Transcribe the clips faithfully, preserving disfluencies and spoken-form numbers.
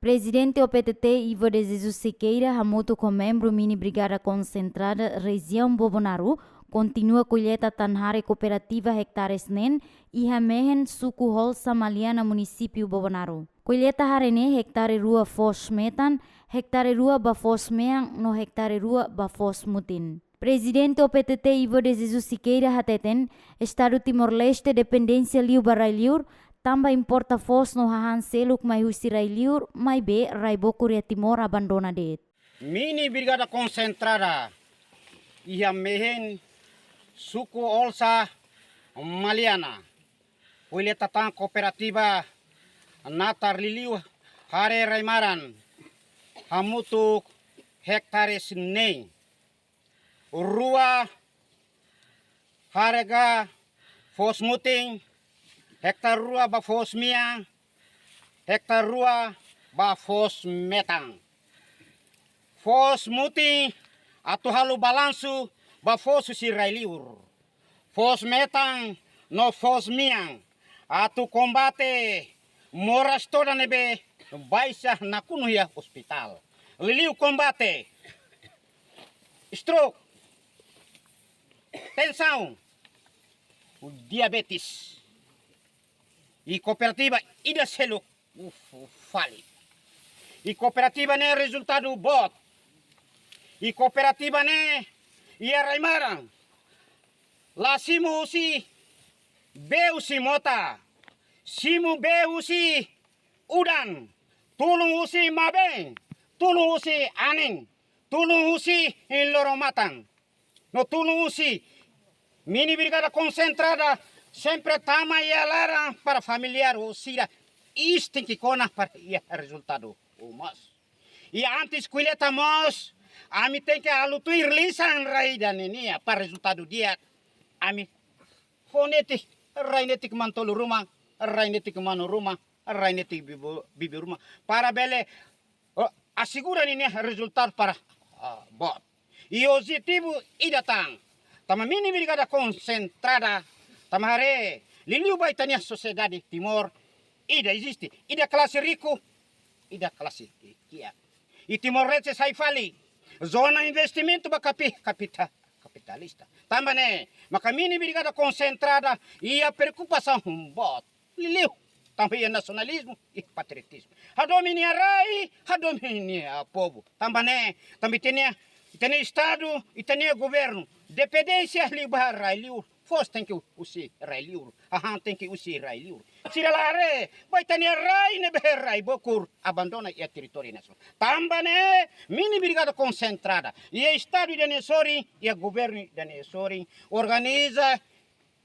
Prezidente O P T T Ivo de Jesus Sequeira hamutuk ho membru Mini Brigada Konsentrada Rejiaun Bobonaro kontinua kolleta tan hare kooperativa hektares neen iha mehen suku Holsa Maliana munisípiu Bobonaro. Kolleta hare ne'e hektare rua foos metan, hektare rua ba foos mean no hektare rua ba foos mutin. Prezidente O P T T Ivo de Jesus Sequeira hateten, Estadu Timor-Leste dependénsia liu ba rai-liur, tanba importa foos no hahán seluk mai husi rai-liur, maibé rai bokur iha Timor abandona de'it. Mini Brigada Konsentrada iha mehen suku Holsa Maliana. Kolleta tan kooperativa natar liuliu hare rai-maran hamutuk hektares neen. Rua hare ga foos mutin, hektare rua ba foos mean, hektare rua ba foos metan. Foos mutin atu halo balansu ba foos husi rai-liur. Foos metan no foos mean atu kombate moras todan ne'ebé baixa nakonu iha ospitál. Liuliu kombate stroke, tensaun, diabetes. I kooperativa ida seluk, uf, fali. I kooperativa ne'e rezultadu boot. I kooperativa ne'e iha rai-maran la simu husi bee husi mota, simu bee husi udan, tulun husi mabeen, tulun husi anin, tulun husi loro-matan, no tulun husi Mini Brigada Konsentrada sempre tama iha laran para familiár ho sira. Iis tenke kona para iha rezultadu moos. I antes kolleta moos, ami tenke halo tuir lisan rai ida-ne'e nian para rezultadu di'ak. Ami fó netik, rai netik manu-tolu ruma, rai netik manu ruma, rai netik bibi, bibi ruma. Para bele, oh, asegura ninia rezultadu para, ah, boot. I objetivu ida tan. Tanba Mini Brigada Konsentrada, tanba haree, liuliu ba ita-nia sosiedade Timor, ida eziste, ida klase riku, ida klase kiak. I Timor-Leste sai fali zona investimentu ba kapi-, kapita-, kapitalista. Tanba ne'e, maka Mini Brigada Konsentrada iha preokupasaun boot. Liuliu tanba iha nasionalizmu i patriotizmu. Hadomi nia rai, hadomi nia povu. Tanba ne'e, tanba ita-nia, ita-nia Estadu, ita-nia governu dependénsia liu ba rai-liur. Foos tenke husi rai-liur, hahán tenke husi rai-liur. Sira la haree ba ita-nia rai ne'ebé rai bokur abandona iha territóriu nasionál. Tanba ne'e, Mini Brigada Konsentrada iha Estadu ida-ne'e sorin, iha governu ida-ne'e sorin, organiza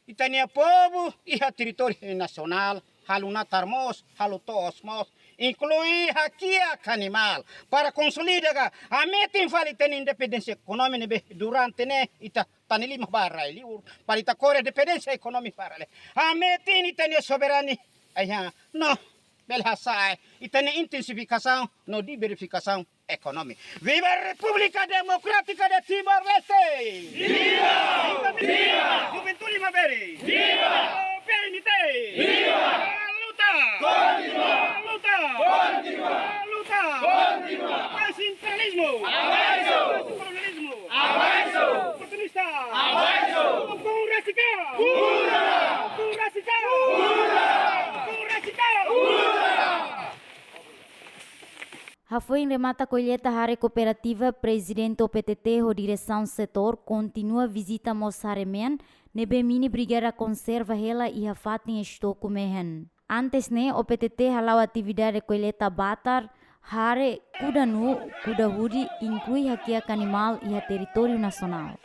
ita-nia povu iha territóriu nasionál, halo natar moos, halo to'os moos, inklui hakiak animál, para konsolida ka hametin fali ita-nia independénsia ekonómika ne'ebé durante ne'e ita tane liman ba rai-liur, para ita kore dependénsia ekonómika ba rai-liur. Hametin ita-nia soberania, ai ha, no, bele hasa'e ita-nia intensifikasaun no diversifikasaun ekonómika. Viva República Democrática de Timor-Leste! Viva! Viva! Juventude Maubere! Viva! P N T! Viva! Luta! Continua! Luta! Continua! Luta! Continua! Abaixo imperialismo! Abaixo! Abaixo colonialismo! Abaixo! Oportunista! Abaixo! Ocupasaun radikál! Pura! Ocupasaun radikál! Pura! Ocupasaun radikál! Pura! Hafoin remata kolleta hare kooperativa, Prezidente O P T T ho diresaun setór kontinua vizita mós hare mean ne'ebé Mini Brigada konserva hela iha fatin estoku mehen. Antes ne'e, O P T T hala'o atividade kolleta batar, hare, kuda-nuu, kuda-hudi, inklui hakiak animál iha territóriu nasionál.